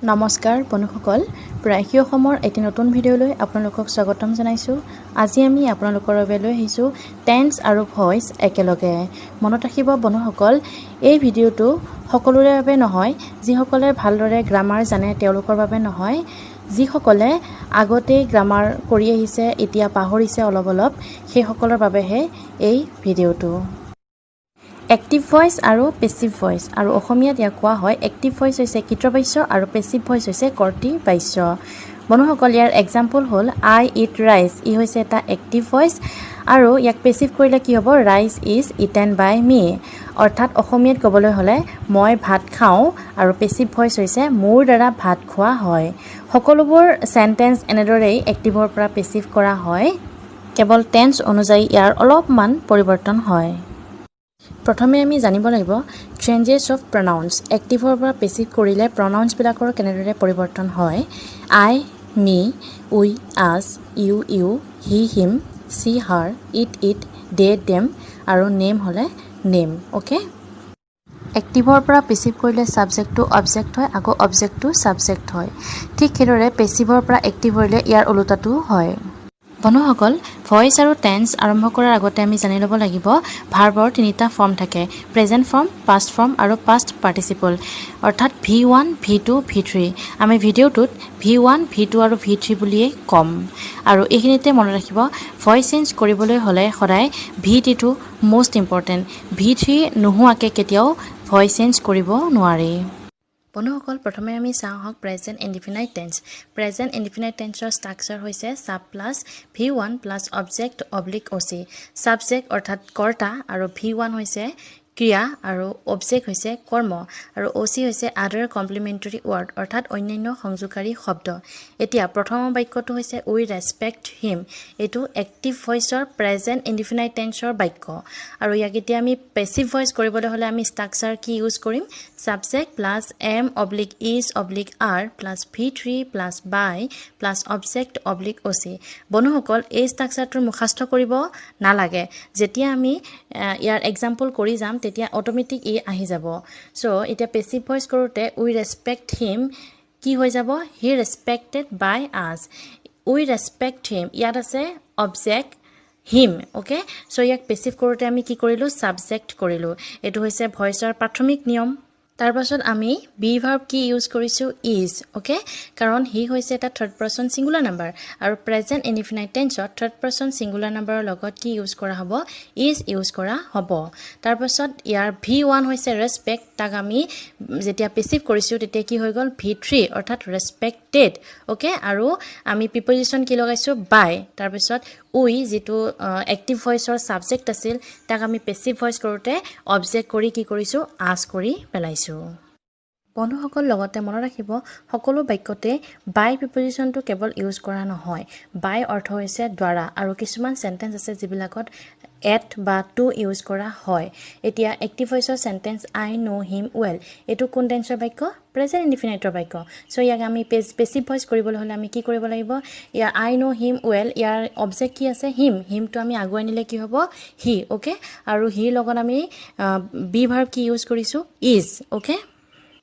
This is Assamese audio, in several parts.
নমস্কাৰ বন্ধুসকল, প্ৰয়াসী অসমৰ এটি নতুন ভিডিঅ'লৈ আপোনালোকক স্বাগতম জনাইছোঁ। আজি আমি আপোনালোকৰ বাবে লৈ আহিছোঁ টেন্স আৰু ভইচ একেলগে। মনত ৰাখিব বন্ধুসকল, এই ভিডিঅ'টো সকলোৰে বাবে নহয়, যিসকলে ভালদৰে গ্ৰামাৰ জানে তেওঁলোকৰ বাবে নহয়, যিসকলে আগতেই গ্ৰামাৰ কৰি আহিছে, এতিয়া পাহৰিছে অলপ অলপ, সেইসকলৰ বাবেহে এই ভিডিঅ'টো। এক্টিভ ভইচ আৰু পেচিভ ভইচ, আৰু অসমীয়াত ইয়াক কোৱা হয়, এক্টিভ ভইচ হৈছে কৰ্তৃবাচ্য আৰু পেচিভ ভইচ হৈছে কৰ্তৃবাচ্য। বন্ধুসকল, ইয়াৰ এক্সাম্পল হ'ল "I eat rice"। ই হৈছে এটা এক্টিভ ভইচ আৰু ইয়াক পেচিভ কৰিলে কি হ'ব? "Rice is eaten by me"। অৰ্থাৎ অসমীয়াত ক'বলৈ হ'লে মই ভাত খাওঁ আৰু পেচিভ ভইচ হৈছে মোৰ দ্বাৰা ভাত খোৱা হয়। সকলোবোৰ চেণ্টেঞ্চ এনেদৰেই এক্টিভৰ পৰা পেচিভ কৰা হয়, কেৱল টেন্স অনুযায়ী ইয়াৰ অলপমান পৰিৱৰ্তন হয়। প্ৰথমে আমি জানিব লাগিব চেঞ্জেছ অফ প্ৰনাউন্স। এক্টিভৰ পৰা পেচিভ কৰিলে প্ৰনাউন্সবিলাকৰ কেনেদৰে পৰিৱৰ্তন হয়। I, me, we, us, you, you, he, him, she, her, it, it, they, them আৰু নেম হ'লে নেম। অ'কে, এক্টিভৰ পৰা পেচিভ কৰিলে ছাবজেক্টটো অবজেক্ট হয়, আকৌ অবজেক্টটো ছাবজেক্ট হয়। ঠিক সেইদৰে পেচিভৰ পৰা এক্টিভ কৰিলে ইয়াৰ ওলোটাটোও হয়। বন্ধুসকল, ভইচ আৰু টেন্স আৰম্ভ কৰাৰ আগতে আমি জানি ল'ব লাগিব ভাৰ্বৰ তিনিটা ফৰ্ম থাকে, প্ৰেজেণ্ট ফৰ্ম, পাষ্ট ফৰ্ম আৰু পাষ্ট পাৰ্টিচিপল, অৰ্থাৎ V1, V2, V3। আমি ভিডিঅ'টোত ভি ওৱান, ভি টু আৰু ভি থ্ৰী বুলিয়েই ক'ম। আৰু এইখিনিতে মনত ৰাখিব, ভইচ চেঞ্জ কৰিবলৈ হ'লে সদায় ভি থ্ৰীটো মষ্ট ইম্পৰ্টেণ্ট। ভি থ্ৰী নোহোৱাকৈ কেতিয়াও ভইচ চেঞ্জ কৰিব নোৱাৰি। বন্ধুসকল, প্ৰথমে আমি চাওঁ আহক present indefinite tense. Present indefinite টেন্সৰ structure হৈছে sub plus V1 plus object oblique OC। Subject অৰ্থাৎ কৰ্তা আৰু ভি ওৱান হৈছে ক্ৰিয়া আৰু অবজেক্ট হৈছে কৰ্ম আৰু অ' চি হৈছে আদাৰ কমপ্লিমেণ্টৰী ৱৰ্ড, অৰ্থাৎ অন্যান্য সংযোগকাৰী শব্দ। এতিয়া প্ৰথম বাক্যটো হৈছে "We respect him"। এইটো এক্টিভ ভইচৰ প্ৰেজেণ্ট ইনডিফিনাইট টেন্সৰ বাক্য আৰু ইয়াক এতিয়া আমি পেচিভ ভইচ কৰিবলৈ হ'লে আমি ষ্ট্ৰাকচাৰ কি ইউজ কৰিম? Subject plus am oblique is oblique are plus V3 plus by plus object oblique OC। বন্ধুসকল, এই ষ্ট্ৰাকচাৰটোৰ মুখাস্ত কৰিব নালাগে। যেতিয়া আমি ইয়াৰ এক্সাম্পল কৰি যাম, তেতিয়া অট'মেটিক ই আহি যাব। চ' এতিয়া পেচিভ ভইচ কৰোঁতে "We respect him" কি হৈ যাব? "He respected by us"। "We respect him", ইয়াত আছে অবজেক্ট হিম। অ'কে, চ' ইয়াক পেচিভ কৰোঁতে আমি কি কৰিলোঁ? ছাবজেক্ট কৰিলোঁ। এইটো হৈছে ভইচৰ প্ৰাথমিক নিয়ম। তাৰপাছত আমি বি ভাৰ্ব কি ইউজ কৰিছোঁ? Is. Okay, কাৰণ হি হৈছে এটা থাৰ্ড পাৰ্চন ছিংগুলাৰ নাম্বাৰ আৰু প্ৰেজেণ্ট ইনডিফিনাইট টেন্সত থাৰ্ড পাৰ্চন ছিংগুলাৰ নাম্বাৰৰ লগত কি ইউজ কৰা হ'ব? Is use কৰা হ'ব। তাৰপাছত ইয়াৰ ভি ওৱান হৈছে ৰেচপেক্ট। তাক আমি যেতিয়া পেচিভ কৰিছোঁ, তেতিয়া কি হৈ গ'ল? ভি থ্ৰী, অৰ্থাৎ ৰেচপেক্টেড। অ'কে, আৰু আমি প্ৰিপজিশ্যন কি লগাইছোঁ? বাই। তাৰপিছত উই যিটো এক্টিভ ভইচৰ ছাবজেক্ট আছিল, তাক আমি পেচিভ ভইচ কৰোঁতে অবজেক্ট কৰি কি কৰিছোঁ? আছ কৰি পেলাইছোঁ। বন্ধুসকল, লগতে মনত ৰাখিব, সকলো বাক্যতে বাই প্ৰিপজিশ্যনটো কেৱল ইউজ কৰা নহয়। বাই অৰ্থ হৈছে দ্বাৰা আৰু কিছুমান চেণ্টেঞ্চ আছে যিবিলাকত এট বা টু ইউজ কৰা হয়। এতিয়া এক্টিভ ভইচৰ sentence "I know him well"। এইটো কোন টেন্সৰ বাক্য? প্ৰেজেণ্ট ইনডিফিনাইটৰ বাক্য। চ' ইয়াক আমি পেচিভ ভইচ কৰিবলৈ হ'লে আমি কি কৰিব লাগিব? ইয়াৰ "I know him well", year object কি আছে? হিম। হিমটো আমি আগুৱাই নিলে কি হ'ব? হি। অ'কে, আৰু হিৰ লগত আমি বি ভাৰ্ব কি ইউজ কৰিছোঁ? Is. Okay,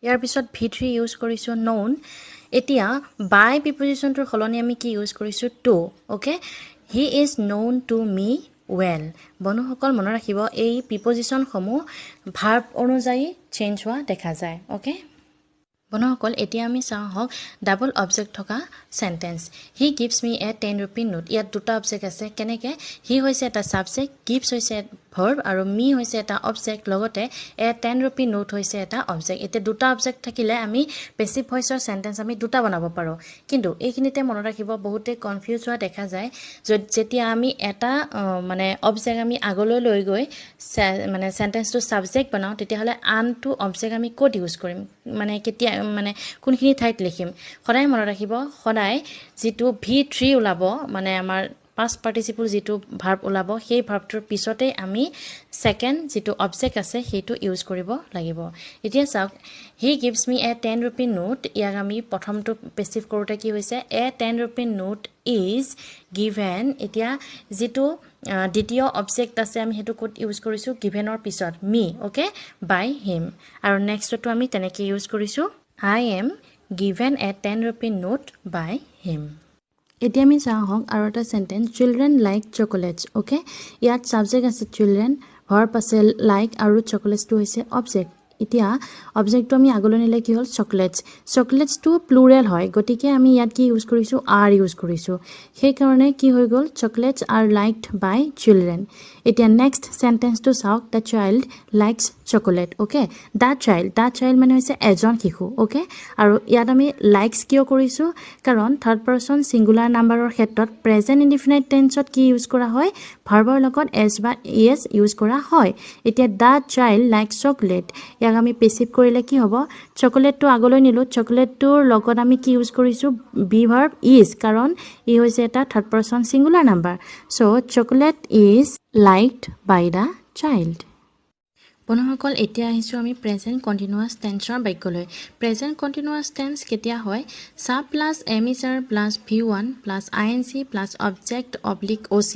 ইয়াৰ পিছত ভি থ্ৰী ইউজ কৰিছোঁ ন'ন। এতিয়া বাই প্ৰিপজিশ্যনটোৰ সলনি আমি কি ইউজ কৰিছোঁ? To. Okay, "He is known to me well"। বন্ধুসকল, মনত ৰাখিব, এই প্ৰিপজিশ্যনসমূহ ভাৰ্ব অনুযায়ী চেঞ্জ হোৱা দেখা যায়। অ'কে বন্ধুসকল, এতিয়া আমি চাওঁ আহক ডাবল অবজেক্ট থকা sentence. "He gives me a 10 rupee note"। ইয়াত দুটা অবজেক্ট আছে। কেনেকৈ? হি হৈছে এটা ছাবজেক্ট, গিভছ হৈছে ভাৰ্ব আৰু মি হৈছে এটা অবজেক্ট, লগতে এ 10 ৰুপি নোট হৈছে এটা অবজেক্ট। এতিয়া দুটা অবজেক্ট থাকিলে আমি পেচিভ ভইচৰ চেণ্টেঞ্চ আমি দুটা বনাব পাৰোঁ। কিন্তু এইখিনিতে মনত ৰাখিব, বহুতে কনফিউজ হোৱা দেখা যায়, য'ত যেতিয়া আমি এটা মানে অবজেক্ট আমি আগলৈ লৈ গৈ মানে চেণ্টেঞ্চটো ছাবজেক্ট বনাওঁ, তেতিয়াহ'লে আনটো অবজেক্ট আমি ক'ত ইউজ কৰিম, মানে কেতিয়া, মানে কোনখিনি ঠাইত লিখিম? সদায় মনত ৰাখিব, সদায় যিটো ভি থ্ৰী ওলাব, মানে আমাৰ পাষ্ট পাৰ্টিচিপল যিটো ভাৰ্ব ওলাব, সেই ভাৰ্বটোৰ পিছতেই আমি ছেকেণ্ড যিটো অবজেক্ট আছে, সেইটো ইউজ কৰিব লাগিব। এতিয়া চাওক, "He gives me a 10 rupee note"। ইয়াক আমি প্ৰথমটো পেচিভ কৰোঁতে কি হৈছে? "A 10 rupee note is given"। এতিয়া যিটো দ্বিতীয় অবজেক্ট আছে, আমি সেইটো ক'ত ইউজ কৰিছোঁ? গিভেনৰ পিছত, মি। Okay, by him. আৰু নেক্সটটো আমি তেনেকৈ ইউজ কৰিছোঁ, I am given a 10 rupee note by him. এতিয়া আমি চাওঁ আহক আৰু এটা sentence, children like chocolates. Okay, ইয়াত ছাবজেক্ট আছে চিলড্ৰেন, ভাৰ্ব আছে লাইক আৰু চকলেটছটো হৈছে অবজেক্ট। এতিয়া অবজেক্টটো আমি আগলৈ নিলে কি হ'ল? চকলেটছ। চকলেটছটো প্লুৰেল হয়, গতিকে আমি ইয়াত কি ইউজ কৰিছোঁ? আৰ ইউজ কৰিছোঁ। সেইকাৰণে কি হৈ গ'ল? Chocolates are liked by children. এতিয়া নেক্সট চেণ্টেন্সটো চাওক, the child likes chocolate. Okay, the child, the child মানে হৈছে এজন শিশু। অ'কে, আৰু ইয়াত আমি লাইকছ কিয় কৰিছোঁ? কাৰণ থাৰ্ড পাৰ্চন ছিংগুলাৰ নাম্বাৰৰ ক্ষেত্ৰত প্ৰেজেণ্ট ইনডিফিনাইট টেন্সত কি ইউজ কৰা হয়? ভাৰ্বৰ লগত এছ বা ইএছ ইউজ কৰা হয়। এতিয়া the child likes chocolate, ইয়াক আমি পেচিভ কৰিলে কি হ'ব? চকলেটটো আগলৈ নিলোঁ, চকলেটটোৰ লগত আমি কি ইউজ কৰিছোঁ? বি ভাৰ্ব is, কাৰণ ই হৈছে এটা third person singular number. So chocolate is liked by the child. বন্ধুসকল, এতিয়া আহিছোঁ আমি প্ৰেজেণ্ট কণ্টিনিউৱাছ টেন্সৰ বাক্যলৈ। প্ৰেজেণ্ট কণ্টিনিউৱাছ টেন্স কেতিয়া হয়? Sub plus am is are plus V one plus I N G plus object oblique O C,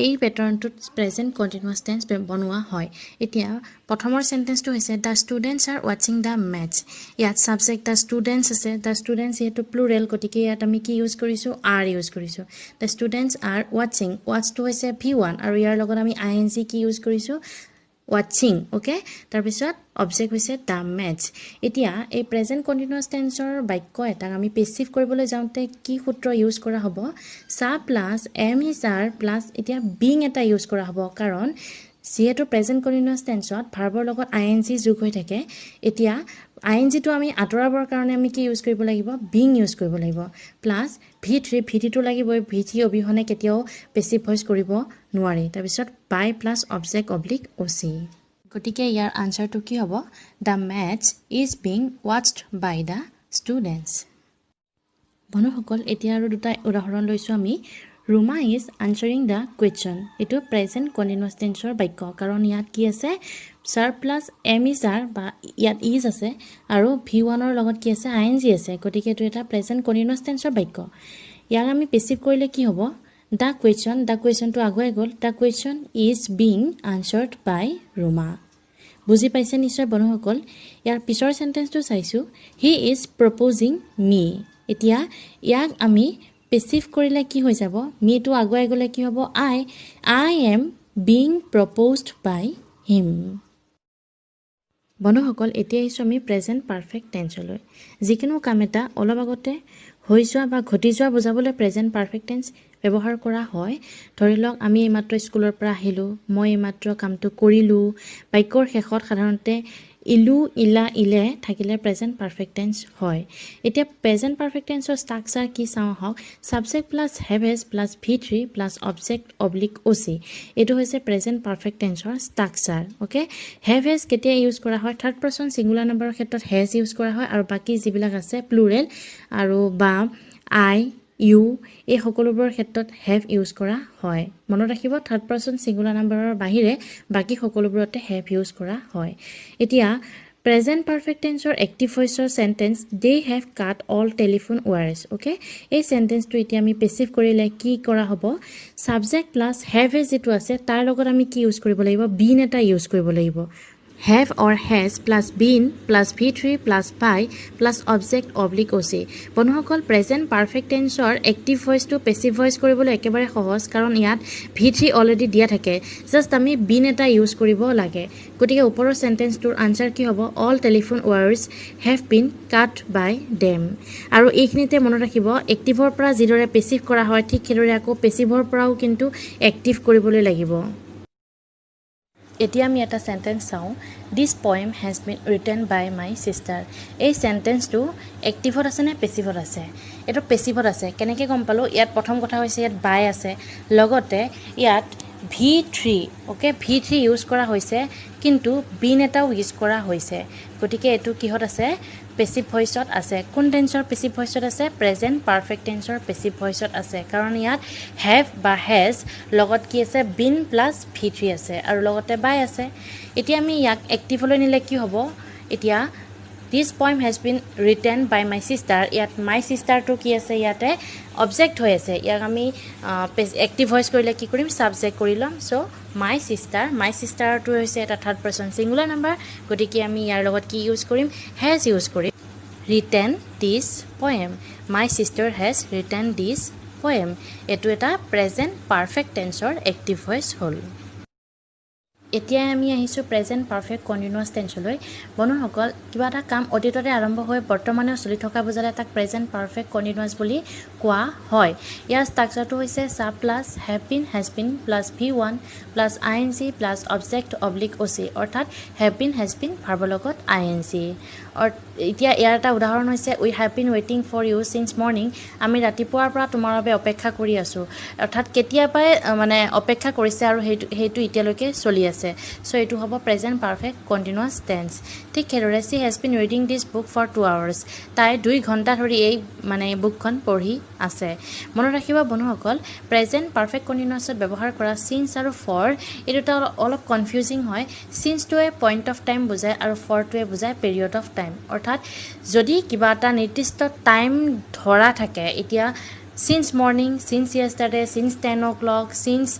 এই পেটাৰ্ণটোত প্ৰেজেণ্ট কণ্টিনিউৱাছ টেন্স বনোৱা হয়। এতিয়া প্ৰথমৰ চেণ্টেন্সটো হৈছে, the students are watching the match. ইয়াত ছাবজেক্ট the students আছে। The students যিহেতু প্লুৰেল, গতিকে ইয়াত আমি কি ইউজ কৰিছোঁ? আৰ ইউজ কৰিছোঁ। The students are ৱাচিং, ৱাচটো হৈছে ভি ওৱান আৰু ইয়াৰ লগত আমি আই এন জি কি ইউজ কৰিছোঁ? ৱাচিং। অ'কে, তাৰপিছত অবজেক্ট হৈছে the match. এতিয়া এই প্ৰেজেণ্ট কণ্টিনিউৱাছ টেন্সৰ বাক্য এটাক আমি পেচিভ কৰিবলৈ যাওঁতে কি সূত্ৰ ইউজ কৰা হ'ব? Sub plus am is are plus এতিয়া বিং এটা ইউজ কৰা হ'ব, কাৰণ যিহেতু প্ৰেজেণ্ট কণ্টিনিউৱাছ টেন্সত ভাৰ্বৰ লগত আই এন জি যোগ হৈ থাকে। এতিয়া আই এন জিটো আমি আঁতৰাবৰ কাৰণে আমি কি ইউজ কৰিব লাগিব? বিং ইউজ কৰিব লাগিব, প্লাছ ভি থ্ৰী। ভি থ্ৰীটো লাগিবই, ভি থ্ৰী অবিহনে কেতিয়াও পেচিভ ভইচ কৰিব নোৱাৰি। তাৰপিছত by plus object oblique O C। গতিকে ইয়াৰ আনচাৰটো কি হ'ব? The match is being watched by the students. বন্ধুসকল, এতিয়া আৰু দুটা উদাহৰণ লৈছোঁ আমি। Ruma is answering the question. এইটো প্ৰেজেণ্ট কণ্টিনিউৱাছ টেন্সৰ বাক্য, কাৰণ ইয়াত কি আছে? Sub plus am is are বা ইয়াত is আছে আৰু ভি ওৱানৰ লগত কি আছে? আই এন জি আছে। গতিকে এইটো এটা প্ৰেজেণ্ট কণ্টিনিউৱাছ টেন্সৰ বাক্য। ইয়াক আমি পেচিভ কৰিলে কি হ'ব? The question, the কুৱেশ্যনটো আগুৱাই গ'ল, the question is being answered by Ruma. বুজি পাইছে নিশ্চয় বন্ধুসকল। ইয়াৰ পিছৰ চেণ্টেন্সটো চাইছোঁ, he is proposing me. এতিয়া ইয়াক আমি পেচিভ কৰিলে কি হৈ যাব? মিটো আগুৱাই গ'লে কি হ'ব? I. I am being proposed by him. বন্ধুসকল, এতিয়া আহিছোঁ আমি প্ৰেজেণ্ট পাৰফেক্ট টেন্সলৈ। যিকোনো কাম এটা অলপ আগতে হৈ যোৱা বা ঘটি যোৱা বুজাবলৈ প্ৰেজেণ্ট পাৰফেক্ট টেন্স ব্যৱহাৰ কৰা হয়। ধৰি লওক, আমি এইমাত্ৰ স্কুলৰ পৰা আহিলোঁ, মই এইমাত্ৰ কামটো কৰিলোঁ। বাক্যৰ শেষত সাধাৰণতে ইলু, ইলা, ইলে থাকিলে প্ৰেজেণ্ট পাৰফেক্ট টেন্স হয়। এতিয়া প্ৰেজেণ্ট পাৰফেক্ট টেন্সৰ ষ্ট্ৰাকচাৰ কি চাওঁ আহক। Subject plus have has plus V three plus object oblique O C, এইটো হৈছে প্ৰেজেণ্ট পাৰফেক্ট টেন্সৰ ষ্ট্ৰাকচাৰ। অ'কে, have has কেতিয়া ইউজ কৰা হয়? থাৰ্ড পাৰ্চন ছিংগুলাৰ নাম্বাৰৰ ক্ষেত্ৰত হেজ ইউজ কৰা হয় আৰু বাকী যিবিলাক আছে প্লুৰেল আৰু বা আই, ইউ, এই সকলোবোৰৰ ক্ষেত্ৰত have use কৰা হয়। মনত ৰাখিব, থাৰ্ড পাৰ্চন ছিংগুলাৰ নাম্বাৰৰ বাহিৰে বাকী সকলোবোৰতে have use কৰা হয়। এতিয়া প্ৰেজেণ্ট পাৰফেক্ট টেন্সৰ এক্টিভ ভইচৰ sentence, they have cut all telephone wires. Okay, এই চেণ্টেন্সটো এতিয়া আমি পেচিভ কৰিলে কি কৰা হ'ব? ছাবজেক্ট প্লাছ have has যিটো আছে, তাৰ লগত আমি কি ইউজ কৰিব লাগিব? বিন এটা ইউজ কৰিব লাগিব। Have or has plus been plus V three plus by plus object oblique O C. বন্ধুসকল, প্ৰেজেণ্ট পাৰফেক্ট টেন্সৰ এক্টিভ ভইচটো পেচিভ ভইচ কৰিবলৈ একেবাৰে সহজ, কাৰণ ইয়াত ভি থ্ৰী অলৰেডি দিয়া থাকে। জাষ্ট আমি বিন এটা ইউজ কৰিব লাগে। গতিকে ওপৰৰ চেণ্টেন্সটোৰ আনচাৰ কি হ'ব? All telephone wires have been cut by them. আৰু এইখিনিতে মনত ৰাখিব, এক্টিভৰ পৰা যিদৰে পেচিভ কৰা হয়, ঠিক সেইদৰে আকৌ পেচিভৰ পৰাও কিন্তু এক্টিভ কৰিবলৈ লাগিব। এতিয়া আমি এটা চেণ্টেন্স চাওঁ, this poem has been written by my sister. এই চেণ্টেন্সটো এক্টিভত আছে নে পেচিভত আছে? এইটো পেচিভত আছে। কেনেকৈ গম পালোঁ? ইয়াত প্ৰথম কথা হৈছে ইয়াত বাই আছে, লগতে ইয়াত V three, okay, V three use কৰা হৈছে, কিন্তু বিন এটাও ইউজ কৰা হৈছে। গতিকে এইটো কিহত আছে? পেচিভ ভইচত আছে। কোন টেন্সৰ পেচিভ ভইচত আছে? প্ৰেজেণ্ট পাৰফেক্ট টেন্সৰ পেচিভ ভইচত আছে, কাৰণ ইয়াত have বা হেজ লগত কি আছে? বিন প্লাছ ভি থ্ৰী আছে আৰু লগতে বাই আছে। এতিয়া আমি ইয়াক এক্টিভলৈ নিলে কি হ'ব? এতিয়া this poem has been written by my sister, ইয়াত মাই ছিষ্টাৰটো কি আছে? ইয়াতে অবজেক্ট হৈ আছে। ইয়াক আমি এক্টিভ ভইচ কৰিলে কি কৰিম? ছাবজেক্ট কৰি ল'ম। চ' মাই ছিষ্টাৰ, মাই ছিষ্টাৰটো হৈছে এটা থাৰ্ড পাৰ্চন ছিংগুলাৰ নাম্বাৰ, গতিকে আমি ইয়াৰ লগত কি ইউজ কৰিম? হেজ ইউজ কৰিম। written this poem. My sister has written this poem. এইটো এটা প্ৰেজেণ্ট পাৰফেক্ট টেন্সৰ এক্টিভ ভইচ হ'ল। এতিয়া আমি আহিছোঁ প্ৰেজেণ্ট পাৰফেক্ট কণ্টিনিউৱাছ টেন্সলৈ। বন্ধুসকল, কিবা এটা কাম অতীততে আৰম্ভ হৈ বৰ্তমানেও চলি থকা বুজালে তাক প্ৰেজেণ্ট পাৰফেক্ট কণ্টিনিউৱাছ বুলি কোৱা হয়। ইয়াৰ ষ্ট্ৰাকচাৰটো হৈছে sub plus have been has been plus V one plus I N G plus object oblique O C, অৰ্থাৎ have been has been ভাৰ্বৰ লগত আই এন জি। এতিয়া ইয়াৰ এটা উদাহৰণ হৈছে we have been waiting for you since morning. আমি ৰাতিপুৱাৰ পৰা তোমাৰ বাবে অপেক্ষা কৰি আছোঁ, অৰ্থাৎ কেতিয়াবাই মানে অপেক্ষা কৰিছে আৰু সেইটো এতিয়ালৈকে চলি আছে। চ' এইটো হ'ব প্ৰেজেণ্ট পাৰফেক্ট কণ্টিনিউৱাছ টেন্স। ঠিক সেইদৰে she has been reading this book for 2 hours. তাই 2 ঘণ্টা ধৰি এই মানে বুকখন পঢ়ি আছে। মনত ৰাখিব বন্ধুসকল, প্ৰেজেণ্ট পাৰফেক্ট কণ্টিনিউৱাছত ব্যৱহাৰ কৰা চিন্স আৰু ফৰ এই দুটা অলপ কনফিউজিং হয়। চিন্সটোৱে পইণ্ট অফ টাইম বুজায় আৰু ফৰটোৱে বুজায় পিৰিয়ড অফ টাইম। অৰ্থাৎ যদি কিবা এটা নিৰ্দিষ্ট টাইম ধৰা থাকে, এতিয়া since morning, since yesterday, since 10 o'clock, since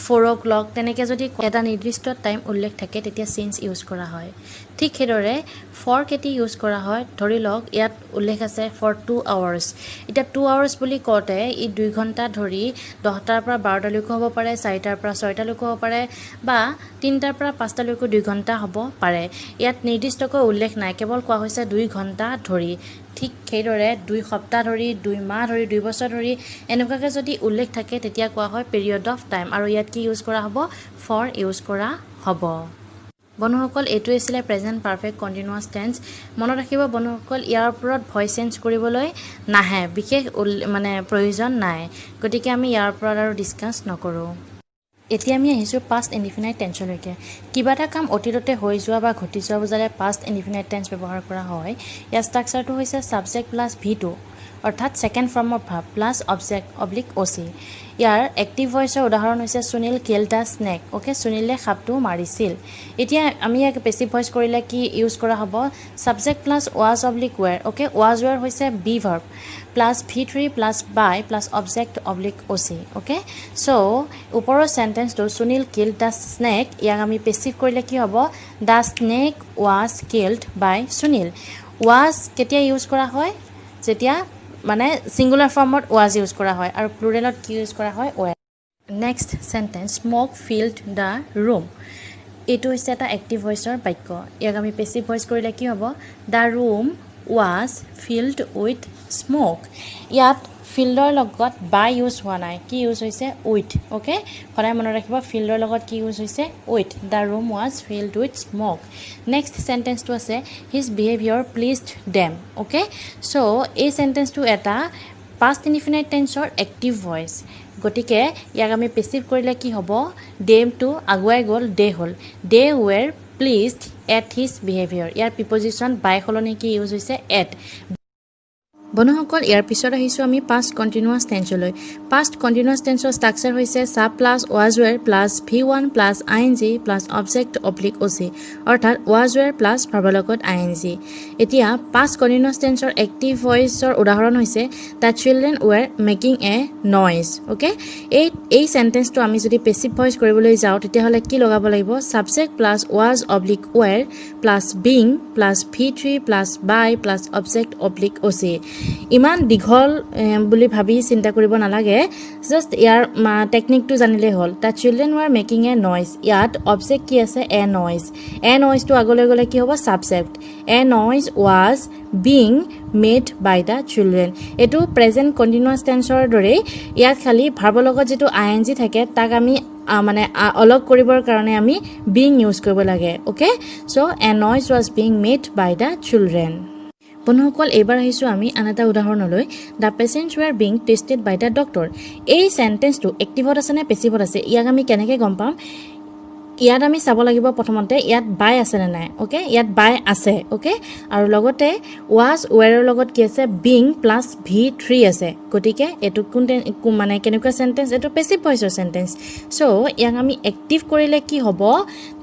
4 o'clock, তেনেকৈ যদি এটা নিৰ্দিষ্ট টাইম উল্লেখ থাকে তেতিয়া চিন্স ইউজ কৰা হয়। ঠিক সেইদৰে ফৰ কেতিয়া ইউজ কৰা হয়, ধৰি লওক ইয়াত উল্লেখ আছে ফৰ 2 আৱাৰ্ছ। এতিয়া 2 আৱাৰ্ছ বুলি কওঁতে ই 2 ঘণ্টা ধৰি 10টাৰ পৰা 12টালৈকো হ'ব পাৰে, 4টাৰ পৰা 6টালৈকো হ'ব পাৰে বা 3টাৰ পৰা 5টালৈকো 2 ঘণ্টা হ'ব পাৰে। ইয়াত নিৰ্দিষ্টকৈ উল্লেখ নাই, কেৱল কোৱা হৈছে 2 ঘণ্টা ধৰি। ঠিক সেইদৰে 2 সপ্তাহ ধৰি, 2 মাহ ধৰি, 2 বছৰ ধৰি এনেকুৱাকৈ যদি উল্লেখ থাকে তেতিয়া কোৱা হয় পিৰিয়ড অফ টাইম। আৰু ইয়াত কি ইউজ কৰা হ'ব? ফৰ ইউজ কৰা হ'ব। বন্ধুসকল, এইটোৱে আছিলে প্ৰেজেণ্ট পাৰফেক্ট কণ্টিনিউৱাছ টেন্স। মনত ৰাখিব বন্ধুসকল, ইয়াৰ ওপৰত ভইচ চেঞ্জ কৰিবলৈ নাহে, বিশেষ মানে প্ৰয়োজন নাই, গতিকে আমি ইয়াৰ ওপৰত আৰু ডিছকাছ নকৰোঁ। এতিয়া আমি আহিছোঁ পাষ্ট ইনডিফিনাইট টেন্সলৈকে। কিবা এটা কাম অতীততে হৈ যোৱা বা ঘটি যোৱা বুজালে পাষ্ট ইনডিফিনাইট টেন্স ব্যৱহাৰ কৰা হয়। ইয়াৰ ষ্ট্ৰাকচাৰটো হৈছে ছাবজেক্ট প্লাছ ভি টু, অৰ্থাৎ second form of verb plus object oblique O C. Year active ভইচৰ উদাহৰণ হৈছে Sunil kill the snake. Okay, সুনীলে সাপটো মাৰিছিল। এতিয়া আমি ইয়াক পেচিভ ভইচ কৰিলে কি ইউজ কৰা হ'ব? Subject plus was oblique were. Okay, was were হৈছে be verb plus V three plus by plus object oblique O C. Okay, so ওপৰৰ চেণ্টেন্সটো Sunil kill the snake, ইয়াক আমি পেচিভ কৰিলে কি হ'ব? The snake was killed by Sunil. Was কেতিয়া ইউজ কৰা হয়? যেতিয়া মানে ছিংগুলাৰ ফৰ্মত ৱাজ ইউজ কৰা হয়, আৰু প্লুৰেলত কি ইউজ কৰা হয়? Were. Next sentence, smoke filled the room. এইটো হৈছে এটা এক্টিভ ভইচৰ বাক্য। ইয়াক আমি পেচিভ ভইচ কৰিলে কি হ'ব? The room was filled with smoke. ইয়াত ফিল্ডৰ লগত বাই ইউজ হোৱা নাই, কি ইউজ হৈছে? উইথ। অ'কে, সদায় মনত ৰাখিব ফিল্ডৰ লগত কি ইউজ হৈছে? With. The room was filled with smoke. Next চেণ্টেন্সটো আছে his behaviour pleased them. Okay, so এই চেণ্টেন্সটো এটা পাষ্ট ইনডিফিনাইট টেন্সৰ এক্টিভ ভইচ, গতিকে ইয়াক আমি পেচিভ কৰিলে কি হ'ব? ডেমটো আগুৱাই গ'ল, দে হ'ল। They were pleased at his behaviour. Year preposition বাই সলনি কি ইউজ হৈছে? এট। বন্ধুসকল, ইয়াৰ পিছত আহিছোঁ আমি পাষ্ট কণ্টিনিউৱাছ টেন্সলৈ। পাষ্ট কণ্টিনিউৱাছ টেন্সৰ ষ্ট্ৰাকচাৰ হৈছে sub plus was were plus V one plus I N G plus object oblique O C, অৰ্থাৎ ৱাজ ৱেৰ প্লাছ ভাৰ্বৰ লগত আই এন জি। এতিয়া পাষ্ট কণ্টিনিউৱাছ টেন্সৰ এক্টিভ ভইচৰ উদাহৰণ হৈছে the children were making a noise. Okay, এই চেণ্টেন্সটো আমি যদি পেচিভ ভইচ কৰিবলৈ যাওঁ তেতিয়াহ'লে কি লগাব লাগিব? Subject plus was oblique were plus being plus V three plus by plus object oblique O C. ইমান দীঘল বুলি ভাবি চিন্তা কৰিব নালাগে, জাষ্ট ইয়াৰ টেকনিকটো জানিলেই হ'ল। The children were making a noise, ইয়াত অবজেক্ট কি আছে? এ নইজ। এ নইজটো আগলৈ গ'লে কি হ'ব? Subject. A noise was being made by the children. এইটো প্ৰেজেণ্ট কণ্টিনিউৱাছ টেন্সৰ দৰেই, ইয়াত খালি ভাৰ্বৰ লগত যিটো আই এন জি থাকে তাক আমি মানে অলগ কৰিবৰ কাৰণে আমি বিং ইউজ কৰিব লাগে। Okay, so a noise was being made by the children. বন্ধুসকল, এইবাৰ আহিছোঁ আমি আন এটা উদাহৰণলৈ। The patients were being tested by the doctor. এই চেণ্টেন্সটো এক্টিভত আছে নে পেচিভত আছে, ইয়াক আমি কেনেকৈ গম পাম? ইয়াত আমি চাব লাগিব প্ৰথমতে ইয়াত বাই আছেনে নাই। অ'কে, ইয়াত বাই আছে। অ'কে, আৰু লগতে ৱাজ ৱেৰৰ লগত কি আছে? বিং প্লাছ ভি থ্ৰী আছে। গতিকে এইটো কোন মানে কেনেকুৱা চেণ্টেন্স? এইটো পেচিভ ভইচৰ চেণ্টেন্স। চ' ইয়াক আমি এক্টিভ কৰিলে কি হ'ব?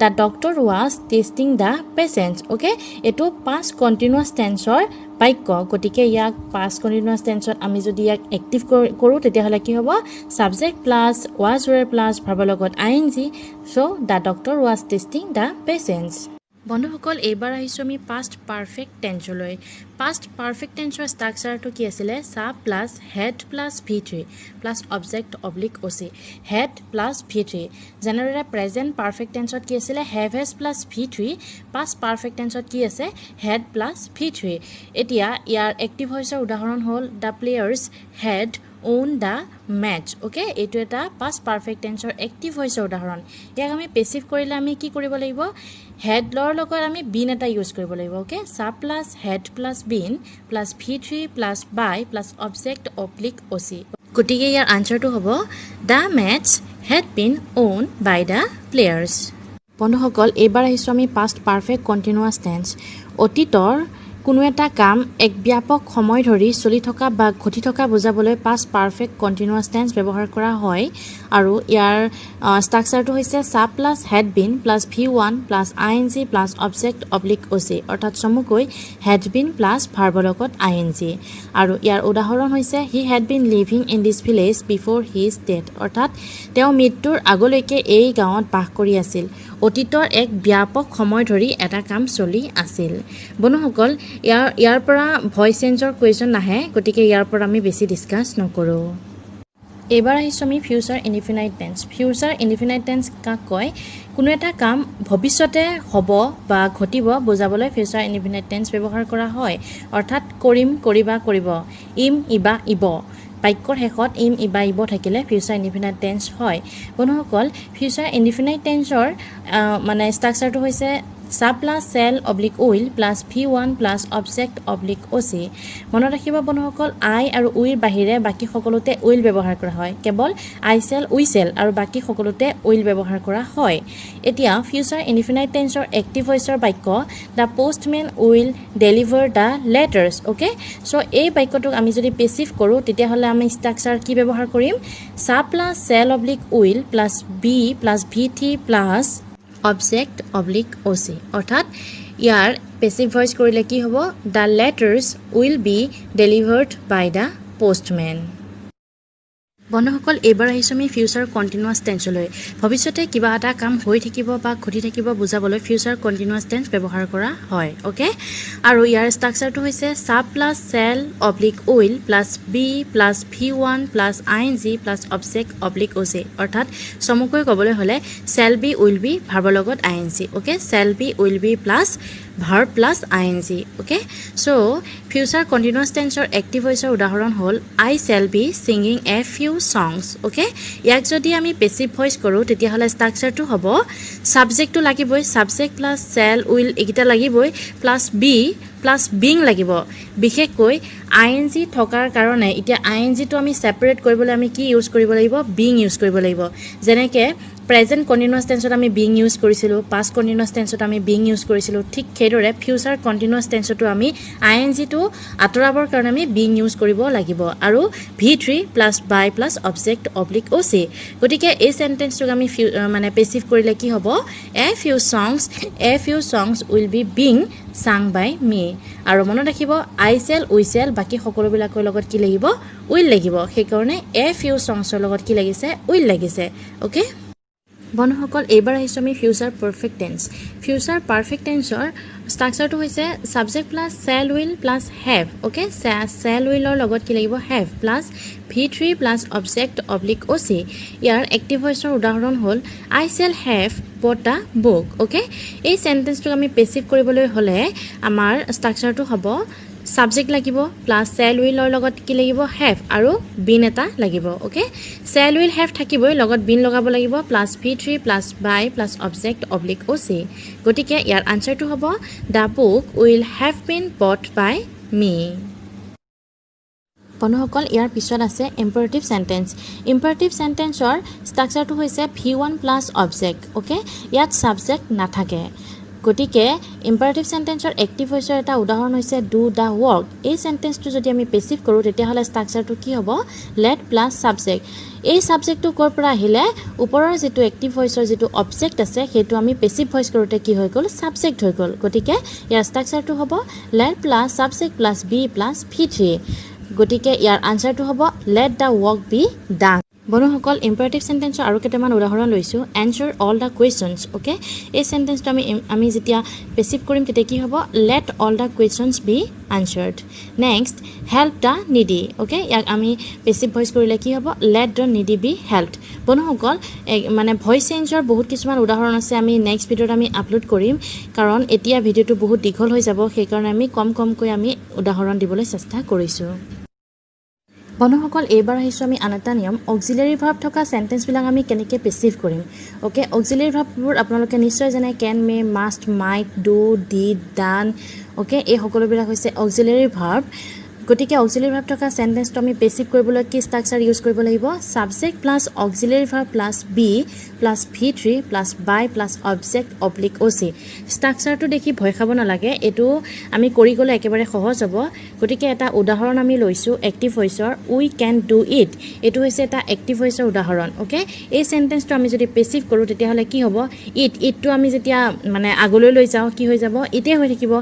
The doctor was testing the patients. Okay, এইটো পাষ্ট কণ্টিনিউৱাছ টেন্সৰ বাক্য, গতিকে ইয়াক পাষ্ট কণ্টিনিউৱাছ টেন্সত আমি যদি ইয়াক এক্টিভ কৰোঁ তেতিয়াহ'লে কি হ'ব? Subject plus was were plus ভাৰ্বৰ লগত I N G. So the doctor was testing the patients. বন্ধুসকল, এইবাৰ আহিছোঁ আমি পাষ্ট পাৰফেক্ট টেন্সলৈ। পাষ্ট পাৰফেক্ট টেন্সৰ ষ্ট্ৰাকচাৰটো কি আছিলে? Sub plus had plus V3 plus object oblique OC, had plus V3। যেনেদৰে প্ৰেজেণ্ট পাৰফেক্ট টেন্সত কি আছিলে? Have has plus V3। Past perfect টেন্সত কি আছে? Head plus V three. এতিয়া ইয়াৰ এক্টিভ ভইচৰ উদাহৰণ হ'ল, "The players had won the match." Okay, এইটো এটা পাষ্ট পাৰফেক্ট টেন্সৰ এক্টিভ ভইচৰ উদাহৰণ। ইয়াক আমি পেচিভ কৰিলে আমি কি কৰিব লাগিব? হেডৰ লগত আমি বিন এটা ইউজ কৰিব লাগিব। Okay, sub plus had plus been plus V3 plus by plus object oblique OC। গতিকে ইয়াৰ আনচাৰটো হ'ব, "The match had been won by the players." বন্ধুসকল, এইবাৰ আহিছোঁ আমি পাষ্ট পাৰফেক্ট কণ্টিনিউৱাছ টেন্স। অতীতৰ কোনো এটা কাম এক ব্যাপক সময় ধৰি চলি থকা বা ঘটি থকা বুজাবলৈ পাষ্ট পাৰফেক্ট কণ্টিনিউৱাছ টেন্স ব্যৱহাৰ কৰা হয় আৰু ইয়াৰ ষ্ট্ৰাকচাৰটো হৈছে sub plus had been plus V1 plus ING plus object oblique OC, অৰ্থাৎ চমুকৈ হেড বিন প্লাছ ভাৰ্বৰ লগত আই এন জি। আৰু ইয়াৰ উদাহৰণ হৈছে, "He had been living in this village before his death." অৰ্থাৎ তেওঁ মৃত্যুৰ আগলৈকে এই গাঁৱত বাস কৰি আছিল। অতীতৰ এক ব্যাপক সময় ধৰি এটা কাম চলি আছিল। বন্ধুসকল, ইয়াৰ পৰা ভইচ চেঞ্জৰ কুৱেশ্যন নাহে, গতিকে ইয়াৰ পৰা আমি বেছি ডিছকাছ নকৰোঁ। এইবাৰ আহিছোঁ আমি future indefinite tense. Future indefinite tense কাক কয়? কোনো এটা কাম ভৱিষ্যতে হ'ব বা ঘটিব বুজাবলৈ ফিউচাৰ ইনডিফিনাইট টেন্স ব্যৱহাৰ কৰা হয়। অৰ্থাৎ কৰিম, কৰিবা, কৰিব, ইম, ইবা, ইব। বাক্যৰ শেষত ইম, ইবা, ইব থাকিলে ফিউচাৰ ইনডিফিনাইট টেন্স হয়। বন্ধুসকল, ফিউচাৰ ইনডিফিনাইট টেন্সৰ মানে ষ্ট্ৰাকচাৰটো হৈছে sub plus shall oblique will plus V1 plus object oblique OC। মনত ৰাখিব বন্ধুসকল, আই আৰু উইৰ বাহিৰে বাকী সকলোতে will ব্যৱহাৰ কৰা হয়। কেৱল আই চেল, উই চেল আৰু বাকী সকলোতে will ব্যৱহাৰ কৰা হয়। এতিয়া ফিউচাৰ ইনডিফিনাইট টেন্সৰ এক্টিভ ভইচৰ বাক্য, "The postman will deliver the letters." Okay, so এই বাক্যটোক আমি যদি পেচিভ কৰোঁ, তেতিয়াহ'লে আমি ষ্ট্ৰাকচাৰ কি ব্যৱহাৰ কৰিম? Sub plus shall oblique will plus be plus V3 plus object oblique OC। অৰ্থাৎ ইয়াৰ পেচিভ ভইচ কৰিলে কি হ'ব? "The letters will be delivered by the postman." বন্ধুসকল, এইবাৰ আহিছোঁ আমি ফিউচাৰ কণ্টিনিউৱাছ টেন্সলৈ। ভৱিষ্যতে কিবা এটা কাম হৈ থাকিব বা ঘটি থাকিব বুজাবলৈ ফিউচাৰ কণ্টিনিউৱাছ টেন্স ব্যৱহাৰ কৰা হয়। অ'কে, আৰু ইয়াৰ ষ্ট্ৰাকচাৰটো হৈছে sub plus shall oblique will plus be plus V1 plus ING plus object oblique OC। অৰ্থাৎ চমুকৈ ক'বলৈ হ'লে চেল বি, will be, ভাৰ্বৰ লগত ING। Okay, shall be, will be plus verb plus ING। Okay, so future continuous টেন্সৰ active ভইচৰ উদাহৰণ হ'ল, "I shall be singing a few songs." Okay, ইয়াক যদি আমি পেচিভ ভইচ কৰোঁ, তেতিয়াহ'লে ষ্ট্ৰাকচাৰটো হ'ব, ছাবজেক্টটো লাগিবই, ছাবজেক্ট প্লাছ চেল, will এইকেইটা লাগিবই, প্লাছ বি প্লাছ বিং লাগিব। বিশেষকৈ আই এন জি থকাৰ কাৰণে এতিয়া আই এন জিটো আমি ছেপাৰেট কৰিবলৈ আমি কি ইউজ কৰিব লাগিব? বিং ইউজ কৰিব লাগিব। যেনেকৈ প্ৰেজেণ্ট কণ্টিনিউৱাছ টেন্সত আমি বিং ইউজ কৰিছিলোঁ, পাষ্ট কণ্টিনিউৱাছ টেন্সত আমি বিং ইউজ কৰিছিলোঁ, ঠিক সেইদৰে ফিউচাৰ কণ্টিনিউৱাছ টেন্সতো আমি আই এন জিটো আঁতৰাবৰ কাৰণে আমি বিং ইউজ কৰিব লাগিব আৰু V3 plus by plus object oblique OC। গতিকে এই চেণ্টেন্সটোক আমি মানে পেচিভ কৰিলে কি হ'ব? A few songs will be being sung by me." আৰু মনত ৰাখিব, আই চেল, উই চেল, বাকী সকলোবিলাকৰ লগত কি লাগিব? Will লাগিব। সেইকাৰণে এ ফিউ ছংছৰ লগত কি লাগিছে? Will লাগিছে। অ'কে বন্ধুসকল, এইবাৰ আহিছোঁ আমি future perfect tense. Future perfect টেন্সৰ ষ্ট্ৰাকচাৰটো হৈছে subject plus shall, will plus have। Okay, shall, উইলৰ লগত কি লাগিব? Have plus V3 plus object oblique OC। Year active ভইচৰ উদাহৰণ হ'ল, "I shall have bought the book." Okay, এই চেণ্টেন্সটোক আমি পেচিভ কৰিবলৈ হ'লে আমাৰ ষ্ট্ৰাকচাৰটো হ'ব, ছাবজেক্ট লাগিব, প্লাছ চেল, উইলৰ লগত কি লাগিব? Have আৰু বিন এটা লাগিব। অ'কে, চেল, will, have থাকিবই, লগত বিন লগাব লাগিব, plus V3 plus by plus object oblique OC। গতিকে ইয়াৰ আনচাৰটো হ'ব, "The book will have been bought by me." বন্ধুসকল, ইয়াৰ পিছত আছে ইম্পাৰেটিভ চেণ্টেন্স। ইম্পাৰেটিভ চেণ্টেন্সৰ ষ্ট্ৰাকচাৰটো হৈছে V1 plus object. Okay, ইয়াত ছাবজেক্ট নাথাকে। গতিকে ইম্পাৰেটিভ চেণ্টেন্সৰ এক্টিভ ভইচৰ এটা উদাহৰণ হৈছে, "Do the work." এই চেণ্টেন্সটো যদি আমি পেচিভ কৰোঁ, তেতিয়াহ'লে ষ্ট্ৰাকচাৰটো কি হ'ব? Let plus subject. এই ছাবজেক্টটো ক'ৰ পৰা আহিলে? ওপৰৰ যিটো এক্টিভ ভইচৰ যিটো অবজেক্ট আছে, সেইটো আমি পেচিভ ভইচ কৰোঁতে কি হৈ গ'ল? ছাবজেক্ট হৈ গ'ল। গতিকে ইয়াৰ ষ্ট্ৰাকচাৰটো হ'ব let plus subject plus be plus V3। গতিকে ইয়াৰ আনচাৰটো হ'ব, "Let the work be done." বন্ধুসকল, ইম্পাৰেটিভ চেণ্টেন্সৰ আৰু কেইটামান উদাহৰণ লৈছোঁ। Answer all the questions. Okay, এই চেণ্টেন্সটো আমি যেতিয়া পেচিভ কৰিম তেতিয়া কি হ'ব? Let all the questions be answered. Next, help the needy. Okay, ইয়াক আমি পেচিভ ভইচ কৰিলে কি হ'ব? Let the needy be helped. বন্ধুসকল, মানে ভইচ চেঞ্জৰ বহুত কিছুমান উদাহৰণ আছে, আমি নেক্সট ভিডিঅ'ত আমি আপলোড কৰিম, কাৰণ এতিয়া ভিডিঅ'টো বহুত দীঘল হৈ যাব, সেইকাৰণে আমি কম কমকৈ আমি উদাহৰণ দিবলৈ চেষ্টা কৰিছোঁ। বন্ধুসকল, এইবাৰ আহিছোঁ আমি আন এটা নিয়ম, অক্সিলেৰী ভাৰ্ব থকা চেণ্টেন্সবিলাক আমি কেনেকৈ পেচিভ কৰিম। অ'কে, অক্সিলেৰী ভাৰ্ববোৰ আপোনালোকে নিশ্চয় জানে, can, may, must, might, do, did, done. Okay, এই সকলোবিলাক হৈছে অক্সিলেৰী ভাৰ্ব। গতিকে অক্সিলেৰী ভাৰ্ব থকা চেণ্টেন্সটো আমি পেচিভ কৰিবলৈ কি ষ্ট্ৰাকচাৰ ইউজ কৰিব লাগিব? Subject plus auxiliary verb plus be plus V3 plus by plus object oblique OC। ষ্ট্ৰাকচাৰটো দেখি ভয় খাব নালাগে, এইটো আমি কৰি গ'লে একেবাৰে সহজ হ'ব। গতিকে এটা উদাহৰণ আমি লৈছোঁ active ভইচৰ, we can do it। এইটো হৈছে এটা এক্টিভ ভইচৰ উদাহৰণ। অ'কে, এই চেণ্টেন্সটো আমি যদি পেচিভ কৰোঁ তেতিয়াহ'লে কি হ'ব? ইটটো আমি যেতিয়া মানে আগলৈ লৈ যাওঁ কি হৈ যাব? ইটে হৈ থাকিব।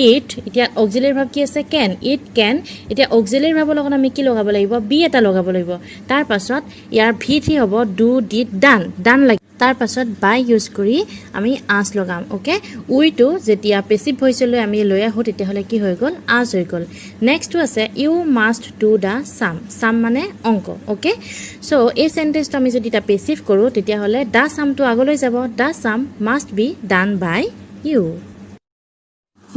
It, এতিয়া অক্সিলেৰী ভাৰ্ব কি আছে? কেন। It can. এতিয়া অক্সিলেৰী ভাৰ্বৰ লগত আমি কি লগাব লাগিব? বি এটা লগাব লাগিব। তাৰপাছত ইয়াৰ ভি 3 হ'ব, do, did, ডান, ডান লাগিব। তাৰপাছত বাই ইউজ কৰি আমি আছ লগাম। অ'কে, উইটো যেতিয়া পেচিভ ভইচলৈ আমি লৈ আহোঁ তেতিয়াহ'লে কি হৈ গ'ল? আছ হৈ গ'ল। নেক্সটটো আছে you must do the sum। Sum মানে অংক। অ'কে, চ' এই চেণ্টেন্সটো আমি যদি এটা পেচিভ কৰোঁ তেতিয়াহ'লে the চামটো আগলৈ যাব, the sum must be done by you।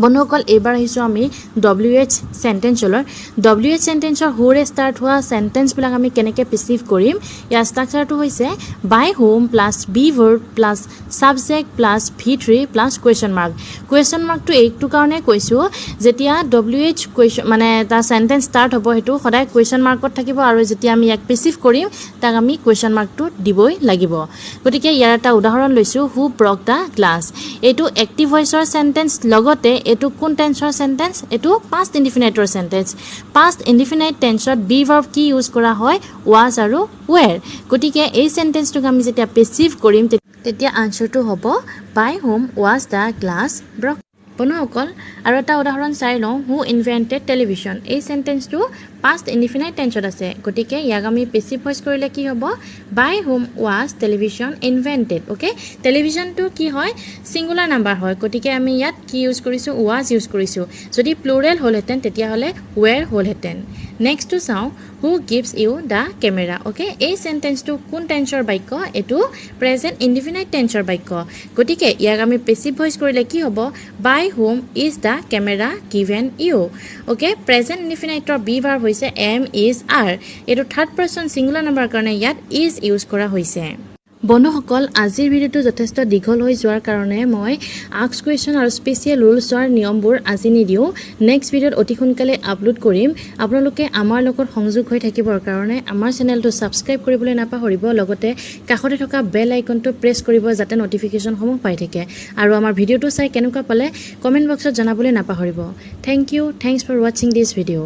বন্ধুসকল, এইবাৰ আহিছোঁ আমি ডব্লিউ এইচ চেণ্টেন্সলৈ। ডব্লিউ এইচ চেণ্টেন্সৰ হুৰে ষ্টাৰ্ট হোৱা চেণ্টেন্সবিলাক আমি কেনেকৈ পেচিভ কৰিম? ইয়াৰ ষ্ট্ৰাকচাৰটো হৈছে by whom plus be verb plus subject plus V3 plus question mark। Question মাৰ্কটো এইটো কাৰণে কৈছোঁ, যেতিয়া ডব্লিউ এইচ কুৱেশ্যন মানে তাৰ চেণ্টেন্স ষ্টাৰ্ট হ'ব সেইটো সদায় কুৱেশ্যন মাৰ্কত থাকিব, আৰু যেতিয়া আমি ইয়াক পেচিভ কৰিম তাক আমি কুৱেশ্যন মাৰ্কটো দিবই লাগিব। গতিকে ইয়াৰ এটা উদাহৰণ লৈছোঁ, who broke the glass। এইটো এক্টিভ ভইচৰ চেণ্টেন্স, লগতে এইটো কোন টেন্সৰ চেণ্টেন্স? এইটো পাষ্ট ইনডিফিনাইটৰ চেণ্টেন্স। পাষ্ট ইনডিফিনাইট টেন্সত বি ভাৰ্ব কি ইউজ কৰা হয়? ৱাজ আৰু ৱেৰ। গতিকে এই চেণ্টেন্সটোক আমি যেতিয়া পেচিভ কৰিম তেতিয়া আনচাৰটো হ'ব by whom was the glass broke। বন্ধুসকল, আৰু এটা উদাহৰণ চাই লওঁ, who invented television। এই চেণ্টেন্সটো পাষ্ট ইনডিফিনাইট টেন্সত আছে, গতিকে ইয়াক আমি পেচিভ ভইচ কৰিলে কি হ'ব? By whom was television invented। Okay, টেলিভিশ্যনটো কি হয়? ছিংগুলাৰ নাম্বাৰ হয়, গতিকে আমি ইয়াত কি ইউজ কৰিছোঁ? ৱাজ ইউজ কৰিছোঁ। যদি প্লুৰেল হ'লহেঁতেন তেতিয়াহ'লে ৱেৰ হ'লহেঁতেন। নেক্সটটো চাওঁ, who gives you the camera। Okay, এই চেণ্টেন্সটো কোন টেন্সৰ বাক্য? এইটো প্ৰেজেণ্ট ইনডিফিনাইট টেন্সৰ বাক্য। গতিকে ইয়াক আমি পেচিভ ভইচ কৰিলে কি হ'ব? By whom is the camera given you। Okay, present ইনডিফিনাইটৰ B verb হৈছে এম, is, R. এইটো থাৰ্ড পাৰ্চন ছিংগুলাৰ নাম্বাৰৰ কাৰণে ইয়াত is use কৰা হৈছে। বন্ধুসকল, আজিৰ ভিডিঅ'টো যথেষ্ট দীঘল হৈ যোৱাৰ কাৰণে মই আস্ক কুৱেশ্যন আৰু স্পেচিয়েল ৰুলছৰ নিয়মবোৰ আজি নিদিওঁ, নেক্সট ভিডিঅ'ত অতি সোনকালে আপলোড কৰিম। আপোনালোকে আমাৰ লগত সংযোগ হৈ থাকিবৰ কাৰণে আমাৰ চেনেলটো ছাবস্ক্ৰাইব কৰিবলৈ নাপাহৰিব, লগতে কাষতে থকা বেল আইকনটো প্ৰেছ কৰিব যাতে ন'টিফিকেশ্যনসমূহ পাই থাকে, আৰু আমাৰ ভিডিঅ'টো চাই কেনেকুৱা পালে কমেণ্ট বক্সত জনাবলৈ নাপাহৰিব। Thank you, thanks for watching this video।